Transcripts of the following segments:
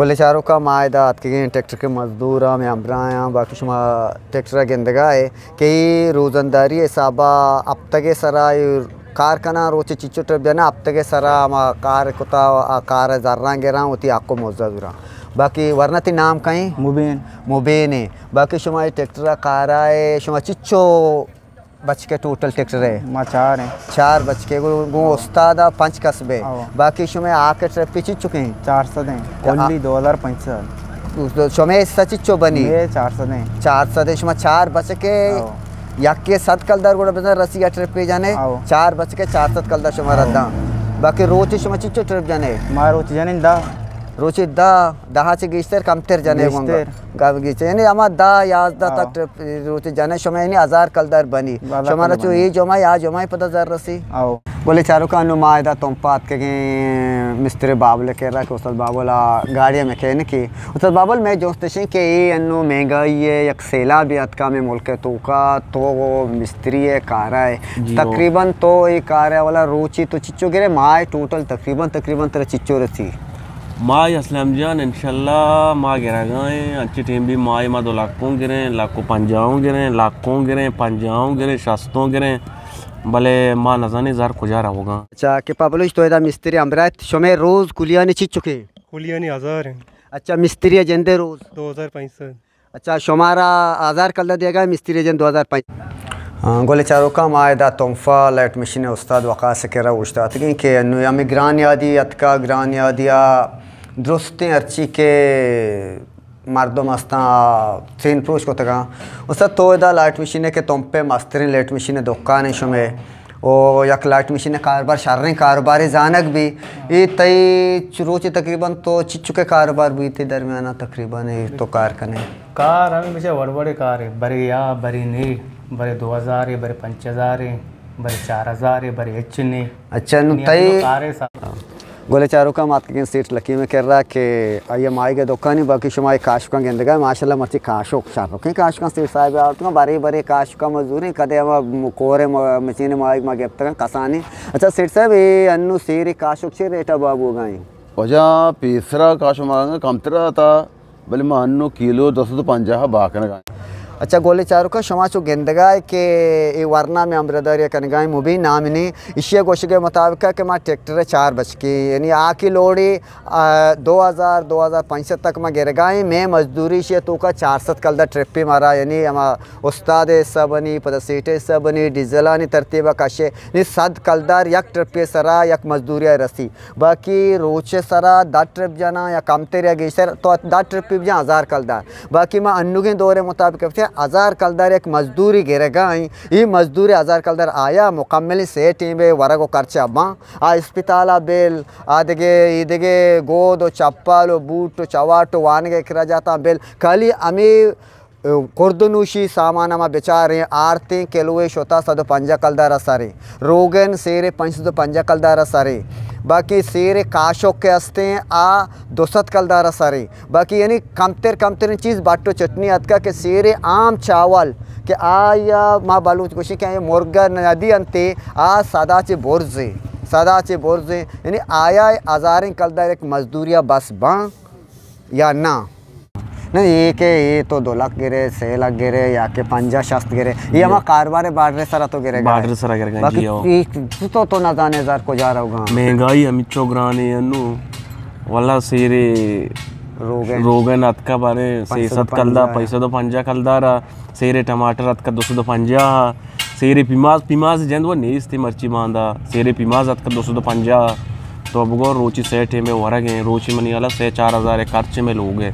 بلے چاروکاں، ما ادا اتکگیں ٹریکٹر کے مزدور ہاں، میں ہمراہ ہاں، باقی شما ٹریکٹر گندگا ہے کہ روزنداری حسابا ہفتگے سرا کار کناں، روچے چچو ٹرپ جناں، ہفتگے سرا ہما کار کتا، آ کار زراں گراں، وتی حق و مزد زوراں۔ باقی ورنہ تئی نام کئیں؟ مبین۔ مبین ایں۔ باقی شما اے ٹریکٹر کارا ہے، شما چچو بچکے ٹوٹل ٹریکٹر ہے؟ ما چار ہیں۔ چار بچکے گوں، گوں استاد ء پنچ کس بے۔ او۔ باقی شمے آ کے ٹرپی چی چکیں؟ چار سد ہیں۔ کلی دو ہزار پنچ سد۔ شمے حصہ چی چو بنی؟ یہ چار سد ہیں۔ چار سد ہیں۔ شما چار بچکے، او۔ یکے سد کلدار گوڑا بزن رسی ء ٹرپی جانے۔ او۔ چار بچکے چار سد کلدار شما رداں۔ باقی روچی شما چی چو ٹرپ جانے؟ ما روچی جانے دہ۔ روچی دہ، دہ چی گیشتر کمتر جانے گونگا۔ گیشتر۔ گاب گیچ، یعنی ہما دہ یازدہ ہاں۔ تک ٹرپ روچی جانے شما یعنی ہزار کلدار بنی۔ شما را چو اے جمعہ یا جمعہ پدا زر رسی۔ آو۔ گلے چاروکاں، انو ما ادا تمپ ء اتکگیں مستری بابل ء کرا کہ استاد بابل ء گاڑی ء میکینک ء۔ استاد بابل، مئے جست اش انت کہ اے انو مہنگائی ء یک سیلابے اتکا مئے ملک ء توکا، تو مستری ء کارا ئے۔ جی ہو۔ تقریباً تو اے کار ء والا روچی تو چچو گرے، ماہ ء ٹوٹل تقریباً، تقریباً ترا چچو رسی؟ ماہ اسلم جان، انشاءاللہ ما گرگا ایں، انچی ٹیم بھی ماہ ما دو لکھ اوں گریں، لکھ و پنجاہ اوں گریں، لکھ اوں گریں، پنجاہ اوں گریں، شست اوں گریں، بلے ما نزانیں زر کجا روگا۔ اچھا، کہ پبلش تو ادا مستری ہمراہ ات، شمے روز کلیانی چی چکے؟ کلیانی ہزار ہیں۔ اچھا، مستری جندے روز؟ دو ہزار پنچ سد۔ اچھا، شمارا ہزار کلدار دیگا، مستری جن دو ہزار پنچ۔ ہاں، گلے چاروکاں، ما ادا تحفہ لائٹ مشین استاد وقاص کرا اوشتاتگیں کہ انو ہمیں گران یادی اتکا، گران یادیا درستیں ہرچی کہ مردم استاں سین پروش کتگاں۔ استاد، تو ادا لائٹ مشین ہے کہ تمپے مسترین لائٹ مشین دکان ہے شمے، او یک لائٹ مشین کاروبار شریں کاروبارے زانگ بی۔ اے تئی چ-، روچے تقریباً تو چچکے کاروبار بیتے درمیانا تقریباً اے تو کار کنے؟ کار ہمیں بچے وڑ وڑے کار ہے، برے یا برے نے، برے دو ہزار ہے، برے پنچ ہزار ہے، برے چار ہزار ہے، برے ہچ نے۔ اچھا، نو یعنی تئی ہمیں کار ہے سا- گلے چاروکاں، ما اتکگیں سیٹھ لکیم ء کرا کہ آئی ء ماہیگ ء دکانی، باقی شما اے کاشکاں گندگا، ماشاءاللہ مرچی کاشک شرکیں کاشکاں سیٹھ صاحب ء آورتگاں، برے برے کاشکاں مزوریں، کدے ہما م-، کور ء م-، مچین ماہیگ ما گپتگاں کسانی۔ اچھا سیٹھ صاحب، اے انو سیر کاشک چے ریٹ ء بابوگا ایں؟ واجہ، پیسرا کاشک ماہیگ کمتر آتا، بلے ما انو کیلو دو سد و پنجاہ بہا کنگا ایں۔ اچھا گلے چاروکاں، شما چو گندگا ئے کہ اے ورنا میں ہمراہداری کنگا ایں مبین نامنی، ایشی ء گوشگ ء مطابق کہ ما ٹریکٹر ء چار بچکے، یعنی آ کی لوڑی، آ، دو ہزار، دو ہزار پنچ سد تک ما گرگا ایں، میں مزدوری ایشی ء توکا چار سد کلدار ٹرپی مارا، یعنی ہما استاد ء حصہ بنی، پدا سیٹ ء حصہ بنی، ڈیزلانی ترتیب ء کشے، یعنی سد کلدار یک ٹرپی سرا یک مزدوری ء رسی۔ باقی روچ ء سرا دہ ٹرپ جناں یا کمتر یا گیشتر، تو دہ ٹرپ بجن ہزار کلدار۔ باقی ما انوگیں دور ء مطابق گپتیں ہزار کلدار یک مزدوری گرگا ایں، ای مزدوری ہزار کلدار آیا مکمل سے ٹیم ء ورگ و خرچہ باں، آ اسپتال ء بل، آ دگہ، ای دگہ گود و چپل و بوٹ و چواٹ و وانگ ء اخراجاتاں بل، کالی ہمے کرد نوشی سامان ء ما بچاریں، آرتیں کلوے شتا سد و پنجاہ کلدار ء سریں، روگن سیرے پنچ سد و پنجاہ کلدار ء سریں، باقی سیرے کاشک کہ استیں آ دو سد کلدار ء سریں، باقی یعنی کمتر کمتریں چیز بٹ و چٹنی اتکا کہ سیرے عام چاول کہ آیا ما بلوچ گوشیں کہ آیا مرگ ندی انتے، آ سدا چے برزیں، سدا چے برزیں، یعنی آیا ہزاریں کلدار یک مزدوریا بس باں۔ یا نہ؟ نہ، اے کہ اے تو دو لکھ گرے، سے لکھ گرے یا کہ پنجاہ شست گرے، اے ہما کاروبار بارڈر سرا تو گرے گا۔ بارڈر سرا گرے گا، باقی جی ہو۔ اے تو، تو نہ زانے زر کجا روگا۔ مہنگائی ہمچو گرانے انو، واللہ سیرے روگن۔ روگن اتکا بارے سے سد کلدار، پنچ سد و پنجاہ کلدارا، سیرے ٹماٹر اتکا دو سد و پنجاہ، سیرے پیماز، پیماز جند و نیست مرچی باندا، سیرے پیماز اتکا دو سد و پنجاہ، تو بگو روچی سے ٹیمے ورگ ہیں، روچی منی والا سے چار ہزار خرچ میں لوگ ہے۔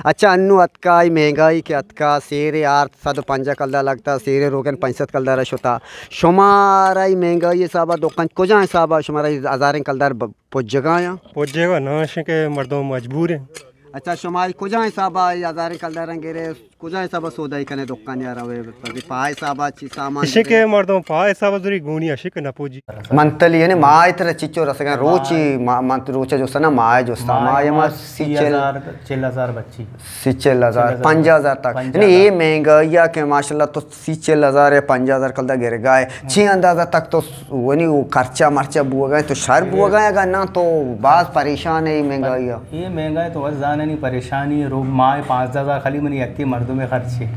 اچھا، انو اتکا ای مہنگائی کہ اتکا، سیرے آرت سد و پنجاہ کلدار لگتا، سیرے روگن پنچ سد کلدار شتا۔ شمارا ای مہنگائی حسابا دکان کجا حسابا شمارا ای ہزاریں کلدار ب-، پجگا یا؟ پجگا نہ، اشیں کہ مردم مجبور ہیں۔ اچھا، شما ای کجا حسابا ای ہزاریں کلداراں گرے؟ کجا حساب سودائی کنے دکان یا روے؟ پاہ حساب چی سامان؟ اشی کہ مردم پاہ حساب زوری گونی اشی کہ نپوجی۔ منتلی یعنی ماہ تر چچو رسگا روچی ما-، منت روچ جو سنا ماہ جو سنا ماہ ما سی چل ہزار، چل ہزار بچی۔ سی چل ہزار، پنجاہ ہزار تک۔ یعنی یہ مہنگائی ہے کہ ماشاءاللہ تو سی چل ہزار یا پنجاہ ہزار کلدار گرگا ہے۔ چی اندازہ تک تو ونی وہ خرچہ مرچہ بوگا ہے تو شر بوگا ہے، اگر نہ تو باز پریشان ہے یہ مہنگائی ہے۔ یہ مہنگائی تو بس زاننی پریشانی ہے، رو ماہ پانزدہ ہزار خالی منی یکی مردم خرچ ہے۔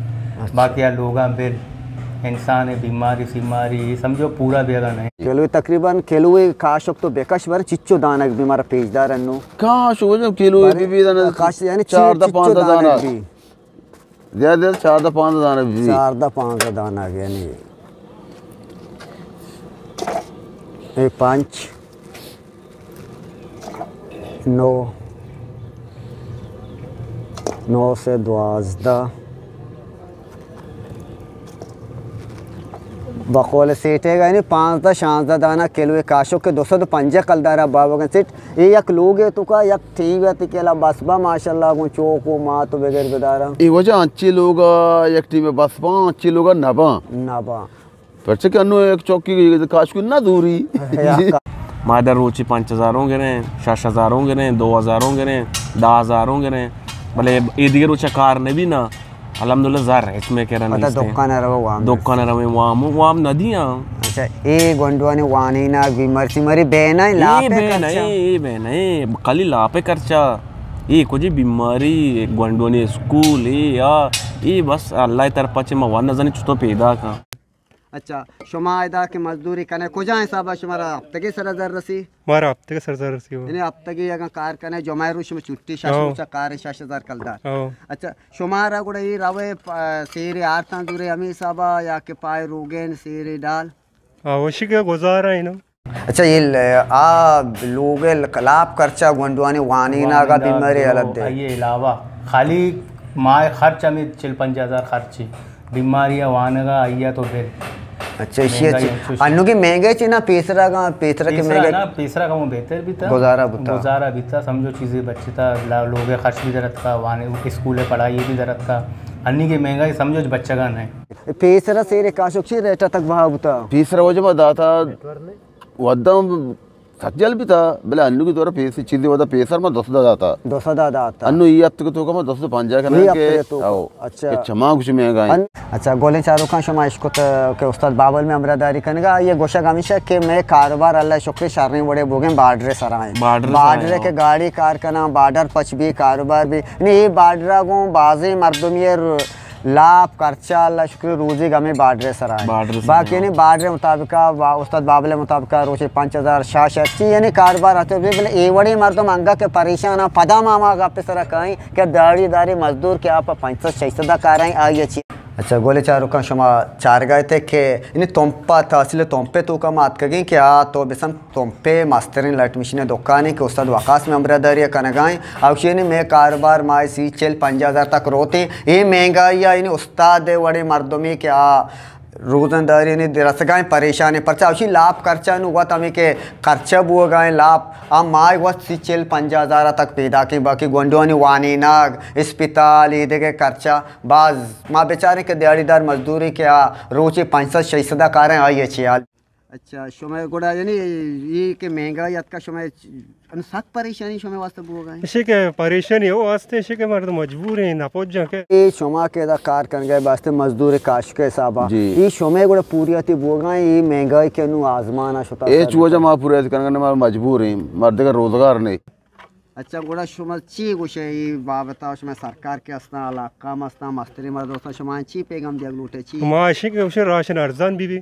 باقی آ لوگاں بل، انسان بیماری سیماری، یہ سمجھو پورا بیگا نہیں۔ کلوے تقریباً کلوے کاشک تو بکش بر چچو دانگ بی مارا پیش دار انو۔ کاشک وجہ کلوے بی بی دانگ کاش یعنی چی-، چاردہ چچو پانزدہ دانگ دانگ۔ بی۔ زیادہ زیادہ چاردہ پانزدہ دانگ بی۔ چاردہ پانزدہ دانگ یعنی۔ اے پنچ۔ نو، نو سے دوازدہ۔ بقول سیٹے گا یعنی پانزدہ شانزدہ دانہ کلوے کاشک کہ دو سد و پنجاہ کلدارا بابا گن سیٹ۔ اے یک لوگے تو کا یک ٹی وی تے کلا بس با ماشاءاللہ گون چوک و مات و بغیر بدارا۔ اے وجہ انچی لوگا یک ٹی وی بس با انچی لوگا نبا۔ نبا۔ پرچہ کہ انو یک چوکی کاشکو نہ دوری۔ ما در روچی پنچ ہزاروں گریں، شش ہزاروں گریں، دو ہزاروں گریں، دہ ہزاروں گریں، بلے اے دیگہ روچا کار نبی نا۔ الحمدللہ زر ہچ میں کرا پتہ نیست۔ دکان روے وام دکان روے وام، وام ندیاں۔ اچھا، اے گونڈوانی وانی نا بیمار سی مری بہنا اے لاپے بہنا خرچہ۔ اے بہنا اے خالی لاپے خرچہ۔ اے کجی بیماری، گونڈوانی اسکول، اے یا، اے بس اللہ طرف چے ما ون نزانی چتو پیدا کن۔ اچھا، شما ادا کہ مزدوری کنے، کجا حسابا شمارا ہفتگی سرا زر رسی؟ مارا ہفتگی سرا زر رسی ہو۔ یعنی ہفتگی اگاں کار کنے، جمعہ روز شما چھٹی، شش ہو۔ روچا کار، شش ہزار کلدار۔ ہو۔ اچھا، شمارا گڑا اے روے پ-، سیرے آرتاں زورے ہمے حسابا یا کہ پائے روگین سیرے ڈال؟ ہو، اشی کہ گزارا ہے نا۔ اچھا، اے ل-، آ لوگ ءِ لاپ خرچہ گونڈوانی وانیناگا بیماری الگ دے۔ آئی علاوہ خالی ماہ خرچ ہمیں چل پنجاہ ہزار خرچ ہے۔ بیماری ءَ وانگا آئی ءَ تو بل۔ اچھا، ایشی مہنگائی اچھا انچوش۔ انو کی مہنگائی چی نا پیسرا کا، پیسرا کی پیسرا مہنگائی نا، پیسرا کا وہ بہتر بیتا۔ گزارا بوتا۔ گزارا بیتا، سمجھو چیزیں بچتا، لا-، لوگ خرچ بھی درت کا، وانے اسکول پڑھائی بھی درت کا۔ انی کی مہنگائی سمجھو بچگا نہیں۔ پیسرا سیرے کاشک چی ریٹا تک بہا بوتا؟ پیسرا وجہ ما داتا ودم سجل بیتا، بلے انو کی دورا پیسر چیزی ودا پیسر ما دو سد داتا۔ دو سد داتا۔ انو ای ہفتے کو تو کما دو سد پنجاہ کنا۔ ای ہفتے کہ تو۔ او۔ اچھا۔ کہ چما کچھ مہنگا ہے۔ ان-، اچھا، گولیں چاروکاں شما اشکت کہ استاد بابل میں ہمراہ داری کنگا، یہ گوشگ ہمیشہ کہ میں کاروبار اللہ شکر شریں وڑے بوگیں بارڈر سرائیں۔ بارڈر بارڈر سرائیں، کے ہاں۔ گاڑی کار کنا، بارڈر پچ بھی، کاروبار بھی۔ نہیں، یہ بارڈر گوں بازیں مردم یہ ر-، لاپ خرچہ اللہ شکر روزی گمے بارڈر سرا ہے۔ بارڈر سرا باقی ہے۔ یعنی بارڈر مطابقہ با-، استاد بابل مطابقہ روچے پنچ ہزار شش ہزار چی یعنی کاروبار ہتو بھی بلے اے وڑی مردم انگا کہ پریشان ہیں، پدا ما ہما گپ سرا کائیں کہ داڑی داری مزدور کہ آپ پنچ سد شش سد کارائیں آئی چی۔ اچھا، گولے چاروکاں شما چارگا تے کہ یعنی تمپا تحصیل تمپے تو کا مات کگیں کہ آ تو بسم تمپے مستریں لٹ مشین دکانے کہ استاد وقاص میں ہمراہ داری کنگائیں۔ اوشی نے میں کاروبار ماہ سی چل پنجاہ ہزار تک روتے۔ اے مہنگائی آ یعنی استاد وڑے مردمی کہ آ روزنداری نے درسگائیں پریشان ہیں۔ پرچہ اوشی لاپ خرچہ نو وت ہمیں کہ خرچہ بوگائیں لاپ آ ماہ وت سی چل پنجاہ ہزار تک پیدا کیں، باقی گونڈوانی وانیناگ، اسپتال، اے دگہ خرچہ باز۔ ما بچاریں کہ دیہڑی دار مزدوری کہ آ روچے پنچ سد شش سد کاریں آئی اچھی حال۔ اچھا، شما گڑا یعنی اے کہ مہنگائی اتکا شما ان سک پریشانی شما واسطہ بوگا ہے؟ اشی کہ پریشانی او واسطے اشی کہ مردم مجبور ہیں نہ پوجا کہ۔ اے شما کہ ادا کار کنگے واسطے مزدور کاشک حسابا۔ جی۔ اے شما گڑا پوریاتی بوگا ہیں، اے مہنگائی کہ نو آزمانا شتا اے سر چوجا بتا۔ ما پوریاتی کنگے ما مجبور ہیں، مرد کا روزگار نہیں۔ اچھا، گڑا شما چی گوشے اے بابتا؟ شما سرکار کہ استاں، علاقہ ما استاں، مستریں مردم استاں، شما چی پیغام دیگ لوٹے چی؟ ما اشی کہ گوشے راشن ارزان بی بی۔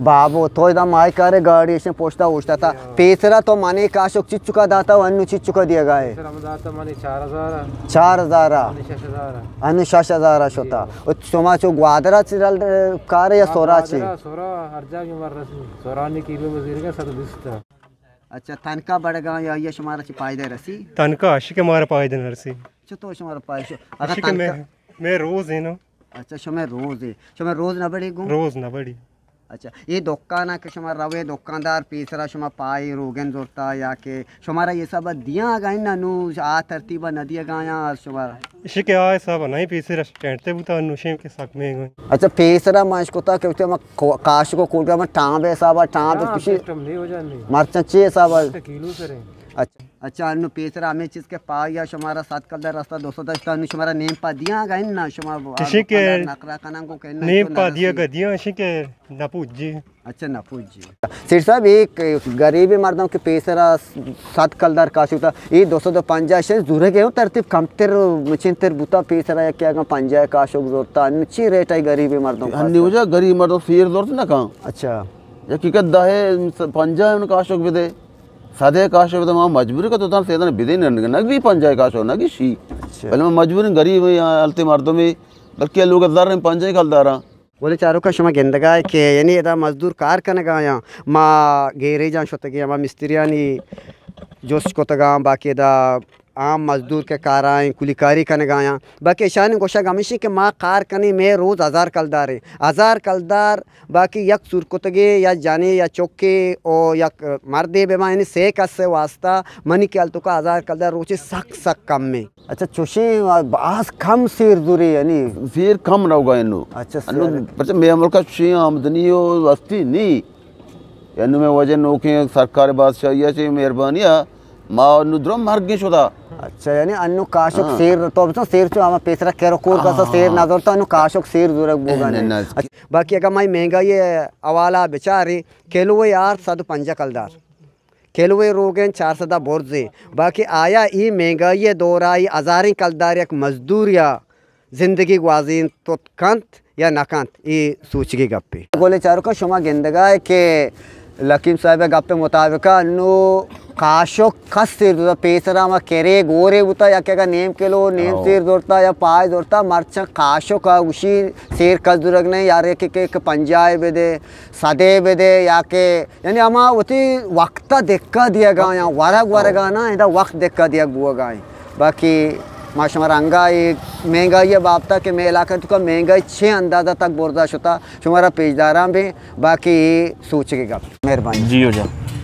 بابو، تو ادا مائی کارے گاڑی اشیں پوشتا اوشتا تا۔ پیسرا تو منی کاشک چچکا داتا و انو چچکا دیگا ہے؟ پیسرا من داتا منی چار ہزار۔ چار ہزار۔ منی شش ہزار۔ انو شش ہزار شتا۔ جی۔ و شما چو گوادرا چی رل کارے یا ہاں، سورا چی؟ گوادرا، سورا، ہر جا کہ مر رسی۔ سورانی کیلو مزدوری کا صد بیست۔ اچھا، تنکا بڑگا یا یہ شمارا چی پائدہ رسی؟ تنکا اشی کہ مارا پائدہ نہ رسی۔ چطور شمارا پائدہ شو؟ اگر اشی کہ تنکا میں، میں روز ہے نا۔ اچھا، شما روز ہے۔ شما روز نہ بڑی گو؟ روز نہ بڑی۔ اچھا، اے دکان ءَ کہ شما روئے، دکاندار پیسرا شما پائے روگن زرتا یا کہ شمارا اے حساب ءَ دیاں اگاں اناں نوں آ ترتیب ءَ نہ دیگا یا شمارا؟ اشی کہ آ حساب ءَ نہیں، پیسرا ٹینٹ تے بوتا، نوشیں کہ سک میں گوئیں۔ اچھا، پیسرا ما اشکتا کہ وقتی ما کو-، کاشک ءُ کوٹا ما ٹامب حساب ءَ ٹامب ہاں، پشی سسٹم نہیں ہو جانے۔ مرچاں چی حساب ءَ؟ کلو سریں۔ اچھا، اچھا، انو پیسرا ہمیں چیز کہ پائی یا شمارا سات کلدار رستہ دو سو دشتا، انو شمارا نیم پا دیاں اگاں اناں شما اشی کہ نقرہ کناں کو کہ اناں نیم تو پا نرسی۔ دیا گا دیاں، اشی کہ نہ پوجی۔ اچھا، نہ پوجی۔ سیٹھ صاحب، ایک غریب مردم کہ پیسرا سات کلدار کاشک تا، اے دو سد و پنجاہ شے زورگ ءَ ترتیب کمتر مچینتر بوتا پیسرا یا کہ اگاں پنجاہ کاشک زورتا، انو چی ریٹ ہے غریب مردم ہنی واسطہ؟ وجہ غریب مردم سیر زورت نہ کن۔ اچھا۔ یکی کہ دہ پنجاہ ان کاشک بدے، سدے کاشک بدے، ما مجبوری کہ تو تن سیدن بدے نہ، نہ بھی پنجاہ کاشک نہ گیشی۔ اچھا۔ بلے ما مجبوری غریب یا التے مردم، بلکہ لوگ زر پنجاہ کلداراں۔ گلیں چاروکاں، شما گندگا ئے کہ یعنی ادا مزدور کار کنگا یاں، ما گیریجاں شتگیں، ہما مستریانی جست کتگاں، باقی ادا عام مزدور کہ کارائیں، کولی کاری کنگا یاں، باقی اشانی گوشگ ہمیشی کہ ما کار کنیں، مئے روز ہزار کلداریں، ہزار کلدار، باقی یک سور کتگے یا جنے یا چکے او یک مردے بہ باں، یعنی سے کس واسطہ منی خیال توکا ہزار کلدار روچے سک سک کمیں۔ اچھا، چوشیں باز کم سیر زورے یعنی؟ سیر کم روگا انو۔ اچھا، انو سیر۔ پرچہ مئے ملکا چوشیں آمدنی و ہستی نی۔ انو مئے وجہ نوکیں سرکار بادشاہی چے مہربانی، ما انو درو مرگیں شدا۔ اچھا، یعنی انو کاشک ہاں۔ سیر تو بچو سیر چو ہما پیسرا کرو کور کسا ہاں۔ سیر نہ زورتا، انو کاشک سیر زورگ بوگا نہ، نہ، نہ۔ نہ۔ اچھا، باقی اگا ما مہنگائی حوالہ بچاریں، کلو یار سد و پنجاہ کلدار۔ کلوے روگن چار سد ءَ برزے، باقی آیا اے مہنگائی ءِ دور ءَ اے ہزاریں کلدار یک مزدورے ءَ زندگی گوازینت کنت یا نہ کنت، اے سوچگی گپے۔ گلیں چاروکاں، شما گندگا ئے کہ لکیم صاحب ءِ گپ ءِ مطابق انو کاشک کس سیر زورتا، پیسرا ہما کرے گورے بوتا یا کہ اگاں نیم کلو نیم او۔ سیر زورتا یا پائے زورتا، مرچاں کاشک ءَ گوشی سیر کس زورگ نہیں، یار کہ، کہ، کہ پنجاہ بدے، سدے بدے یا کہ یعنی ہما وتی وقت ءَ دکا دیگا یا ورگ ورگا نا، ادا وقت دکا دیگ بوگا ایں۔ باقی ما شمارا انگا اے مہنگائی ءِ بابتا کہ مئے علاقہ توکا مہنگائی چے اندازہ تک برزا شتا، شمارا پیشداراں بیں، باقی اے سوچگی گپ۔ مہربانی۔ جی ہو جان۔